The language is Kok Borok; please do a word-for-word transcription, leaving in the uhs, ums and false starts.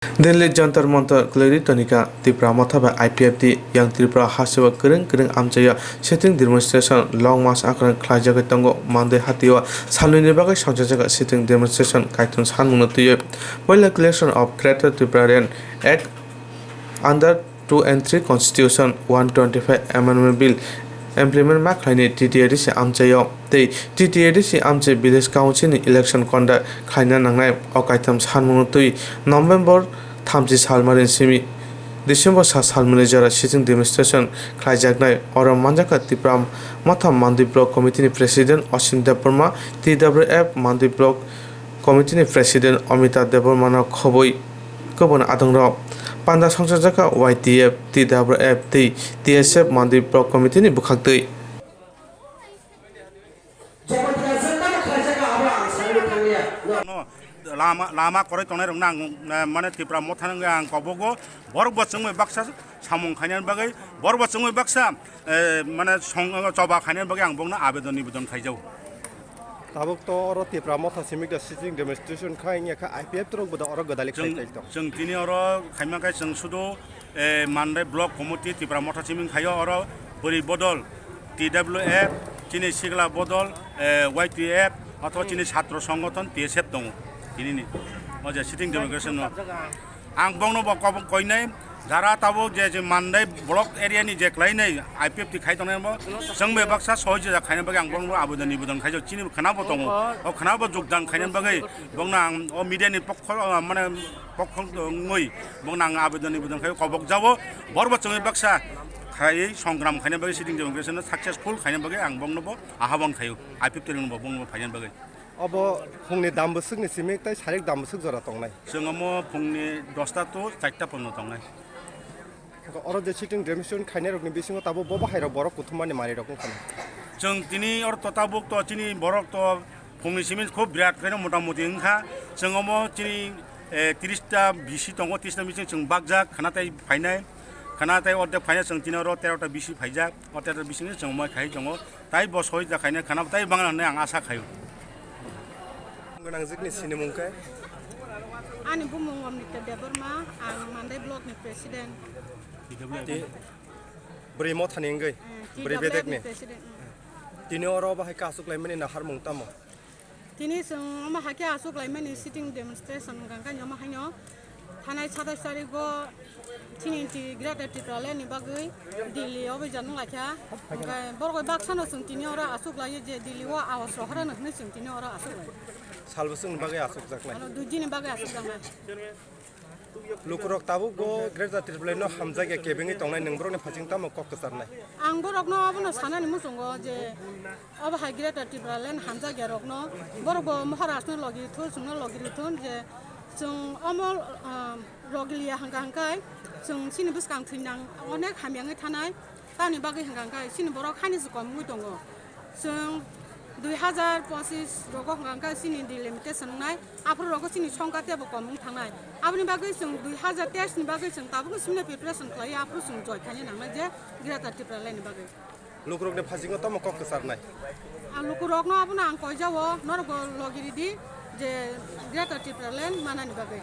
Delhi Jantar Mantar kwlwirwi tonikha Tipra Motha bai I P F T, yang Tripura hasteo kwrwng kwrwng amchaio sitting demonstration long march akorong khlaijagwi tongo. Mandwi hatio salnwini bagwi songchajak sitting demonstration kaithum sanmungno twiwi. Poila Creation of Greater Tipraland Act under two and three Constitution, one twenty-five Amendment Bill implement ma khlaini T T A D C amchaio tei T T A D C amchai Village Council ni election conduct khlaina nangnai. O kaitham sanmungno twi November thamchi salmani simi December sa salmani jora sitting demonstration khlaijaknai. Oro manjakha Tipra Motha Mandwi Block Committee ni President Osin Debbarma, T W F Mandwi Block Committee ni President Amita Debbarmano khobwi kwbangma adongrok panda songchajak kha Y T F, T W F tei T S F Mandwi Block Committee ni bwkhaktwi. No, lama, lama kwrwi tongnai rokno ang, eh, mane Tipra Motha wngwi ang kobogo, borok bo chwngwi baksa samung khainani bagwi, borok bo chwngwi baksa, eh, mane song, choba khainani bagwi ang bokno abedon nibedon khaijao. Tabuk to oro Tipra Motha simi da sitting demonstration khai wngya kha, I P F T rok bo da oro gwdali khai Chwng, tong. Chwng tini oro khaima khe chwng sudu, eh, Mandai Block Committee Tipra Motha simi khaio oro bwrwi bodol T W F, chini sikla bodol, eh, Y T F, othoba chini satro songothon T S F tongo tinini. O je sitting demonstration no. Ang bongno bo kobong koinai, jara tabuk je, je Mandai block area ni je klainai I P F T khai tongnai bo, chwng bai baksa sohojita khaina bagwi ang bongno abodon nibodon khaijak, chini khwnabo tongo, o khwnabo jogdan khaina bagwi bongno ang o media ni pokho, mane pokho wngwi bongno ang abodon nibodon khai kobok jabo, borbo chwngwi baksa khai songram khaina bagwi sitting demonstration no successful khaina bagwi ang bongno bo ahwang khaio, I P F T rokno bo bongno phaina bagwi. Obo phungni dam bwswkni simi tei sarik dam bwswk jora tongnai. Chwng omo phungni dosta to charta porno tongnai. Oro je sitting demonstration khainai rokni bisingo tabuk bo bahai rok borok kuthumani mari rok wngkha na. Chwng tini oro to tabuk to chini borok to phungni simi khub birat khaino mota moti wngkha. Chwng omo chini, eh, tris ta bisi tongo, tris ta bising chwng bakjak khana tei phainai. Khana tei ordek phainai chwng tini oro tero ta bisi phaijak. O tero ta bising chwng moi khai tongo. Tai bo soi ja khaina khana tai bangla hwnwi ang asa khaio. Gwnangjikni sinimung khe? Ani bumung Amita Debbarma, ang Mandai Block ni President. Ti-, bwrwi mothani wngwi? Eh, Bwrwi T W F bedekni? Ni President, mm. Tini oro bahai khe aswk laimani naharmung tamo? Tini chwng omo hai khe aswk laimani sitting demonstration hwnkha khe omo haino. Thanai satais tarigo chini ti Greater Tipraland ni bagwi Delhi o bai jan wnglaikha. Hwnkhe borok bai baksano chwng tini oro achuk laio je Delhi o awas rohorano hwnwi chwng tini oro achuk lai. Sal bwswkni bagwi achukjaknai? Ano dui dini bagwi achukjaknai. Lukurok tabuk bo Greater Tipraland no hamjakya kebengwi tongnai, nwng borokni phaising tamo kok kwcharnai? Ang borokno abono sanani muchungo je Obo hai Greater Tipraland hamjakya rokno borok bo Maharaj no logi rithun, chwngno logi rithun je chwng omo, ah, logi liya hwnkha hwnkhe chwng chini bwskang thwinang onek hamya wngwi thanai, tamoni bagwi hwnkha hwnkhe chini borok haino se kom wngwi tongo. Chwng dui hazar pochis rogo hwnkha hwnkhe chini delimitation wngnai, aphuru rogo chini songkha teibo kom wng thangnai. Aboni bagwi chwng dui hazar teis ni bagwi chwng tabukno simi preparation khlaiwi aphuru chwng join khaina nangnai je Greater Tipraland ni bagwi. Lukurokni phasingo tamo kok kwcharnai? Ang lukurokno abono ang koijao, norokbo logi ridi je Greater Tipraland manani bagwi.